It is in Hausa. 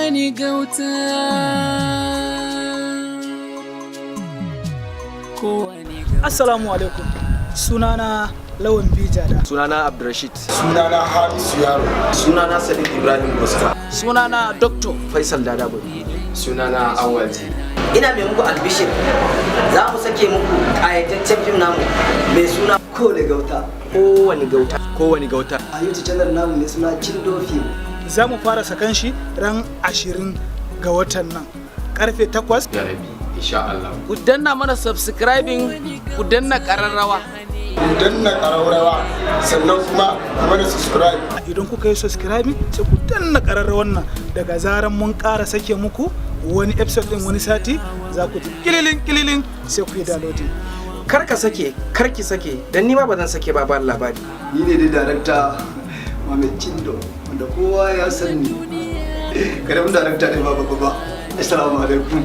Kowane gauta. Kowane gauta. Assalamu alaikum. Sunana Lawan Bijada. Sunana Abdulrashid. Sunana Hamisu Yaro. Sunana Sadiq Ibrahim Bosta. Sunana Doctor Faisal Dadaboy. Sunana Awalji. Ina mai muku albishir, za mu sake muku ƙayataccen fim namu mai suna Kowane Gauta. Kowane Gauta. Kowane Gauta. A YouTube channel namu mai suna Chindo Film. Za mu fara sakan shi ran 20 ga watan nan. Karfe 8 Da rabi, insha Allah. Ku danna mana subscribing, ku danna ƙararrawa. Ku danna ƙararrawa, sannan kuma ku mana subscribe. Idan kuka yi subscribing, sai ku danna ƙararrawar nan. Daga zaran mun ƙara sake muku wani episode din wani sati, za ku ji kililin kililin, sai ku yi downloading. Kar ka sake, kar ki sake, dan ni ma ba zan sake ba, ba labari. Ni ne dai darakta Mohammed Chindo, wanda kowa ya san ni. Karamin darakta ne, ba babba ba. Assalamu alaikum.